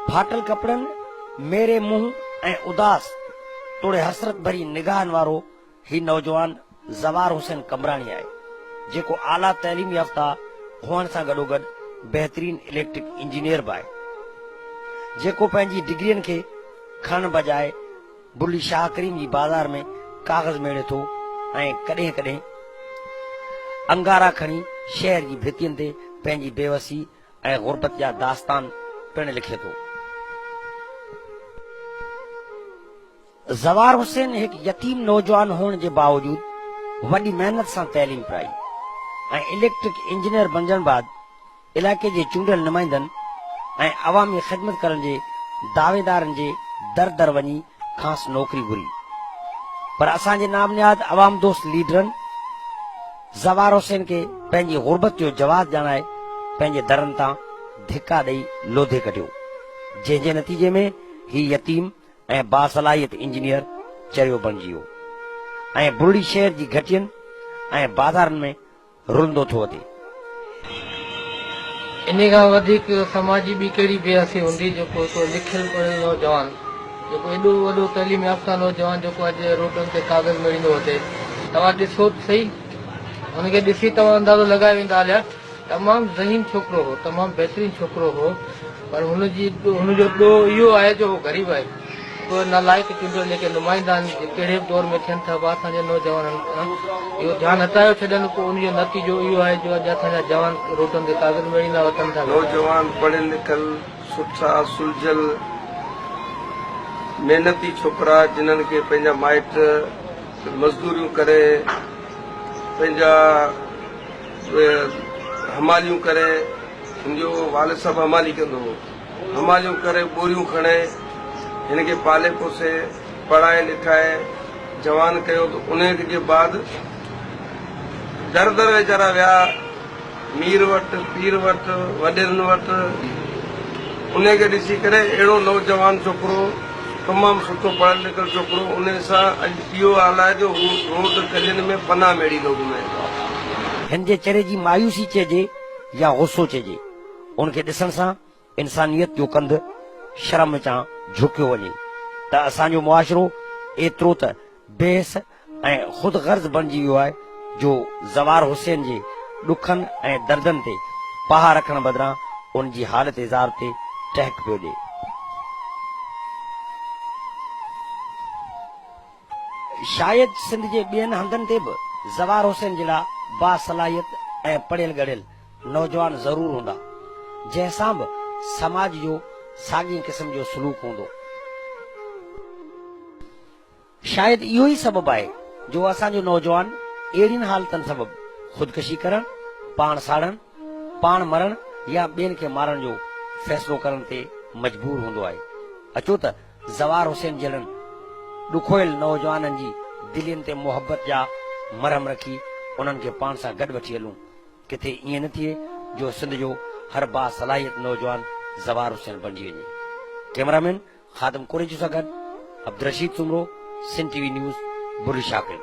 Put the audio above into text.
ڦاٽل ڪپڙن، ميري منهن ۽ اداس توڙي حسرت ڀري نگاهن وارو هي نوجوان زوار حسين قمبراڻي آهي، جيڪو اعليٰ تعليم يافته هئڻ سان گڏوگڏ بهترين اليڪٽرڪ انجنيئر به آهي، جيڪو پنهنجي ڊگرين کي کڻڻ بجاء بلي شاهه ڪريم جي بازار ۾ ڪاغذ ميڙي ٿو ۽ ڪڏهن ڪڏهن انگارا کڻي شهر جي ڀتين تي پنهنجي بيوسي ۽ غربت جا داستان پڻ لکي ٿو. زوار حسين هڪ يتيم نوجوان هئڻ جي باوجود وڏي محنت سان تعليم پرائي ۽ اليڪٽرڪ انجنيئر بڻجڻ بعد علائقي جي چونڊيل نمائندن ۽ عوامي خدمت ڪرڻ جي دعويدارن جي در در وڃي کانئس نوڪري گهري پر اسان جي نام نهاد عوام دوست ليڊرن زوار حسين کي پنهنجي غربت جو جواز ڄاڻائي پنهنجي درن تان ڌڪا ڏئي لوڌي ڪڍيو جنهن جي نتيجي ۾ هي يتيم ۽ باصلاحيت انجنيئر چريو بڻجي ويو ۽ برڙي شهر جي گهٽين ۽ بازارن ۾ رلندو ٿو وتي. انهي کان وڌيڪ سماجي ٻي ڪهڙي بي حسي هوندي جيڪو هڪڙو لکيل پڙهيل نوجوان جيڪو ايڏو وڏو تعليم يافته نوجوان جيڪو اڄ روڊن تي ڪاغذ ميڙيندو وتي توهان ڏسو ته سهي هن کي ڏسي توهان اندازو لڳائي ويندا هليا تمام ذهين ڇوڪرو هو تمام بهترين ڇوڪرو هو پر هن جي هن جو ڏوهه اهو آهي جو هو غريب آهي اهي نالائق چونڊيل جيڪي نمائندا آهن جي ڪهڙي به دور ۾ ٿين ٿا پيا اسان جي نوجوانن کان اهو ڌيان هٽايو ڇڏين پوء ان جو نتيجو اهو آهي جو اڄ اسان جا جوان روڊن تي ڪاغذ ميڙيندا وتن ٿا. نوجوان پڙهيل لکيل سٺا سلجهيل محنتي ڇوڪرا جنھن کي پنهنجا مائٽ مزدوريون ڪري پنهنجا حماليون ڪري هن جو والد صاحب حمالي ڪندو هو حماليون ڪري ٻوريون کڻي هن کي پالي پوسي پڙهائي لکائي جوان ڪيو ته ان جي بعد در در ويچارا ويا مير وٽ پير وٽ وڏيرن وٽ ان کي ڏسي ڪري اهڙو نوجوان ڇوڪرو تمام سٺو پڙهيل لکيل ڇوڪرو ان سان اڄ اهو حال آهي جو هو روڊ گلين ۾ پنا ميڙيندو گهمي ٿو. هن جي چهري جي مايوسي چئجي يا غصو چئجي، ان کي ڏسڻ سان انسانيت جو ڪنڌ شرم وچان جهڪيو وڃي ته اسان جو معاشرو ايترو ته بي حس ۽ خود غرض بڻجي ويو آهي جو زوار حسين جي ڏکن ۽ دردن تي پها رکڻ بدران ان جي حالت زار تي ٽهڪ پيو ڏئي. شايد سنڌ جي ٻين هنڌن تي به زوار حسين جهڙا باصلاحيت ۽ پڙهيل ڳڙهيل نوجوان ضرور هوندا، جنهن سان به سماج جو ساڳئي قسم جو سلوڪ هوندو. شايد اهو ئي سبب آهي جو اسان جو نوجوان اهڙين حالتن سبب خودڪشي ڪرڻ، پاڻ ساڙڻ، پاڻ مرڻ يا ٻين کي مارڻ جو فيصلو ڪرڻ تي مجبور هوندو آهي. اچو ته زوار حسين جهڙن ڏکويل نوجوانن جي دلين تي محبت جا مرهم رکي انهن کي پاڻ سان گڏ وٺي هلون. ڪٿي ائين نه ٿئي جو سنڌ جو هر باصلاحيت نوجوان زوار حسين بڻجي وڃي. ڪئميرا مين خادم ڪوريجو سان گڏ Abdul Rasheed Soomro, Sindh T V news, Bulhi Shah Karim.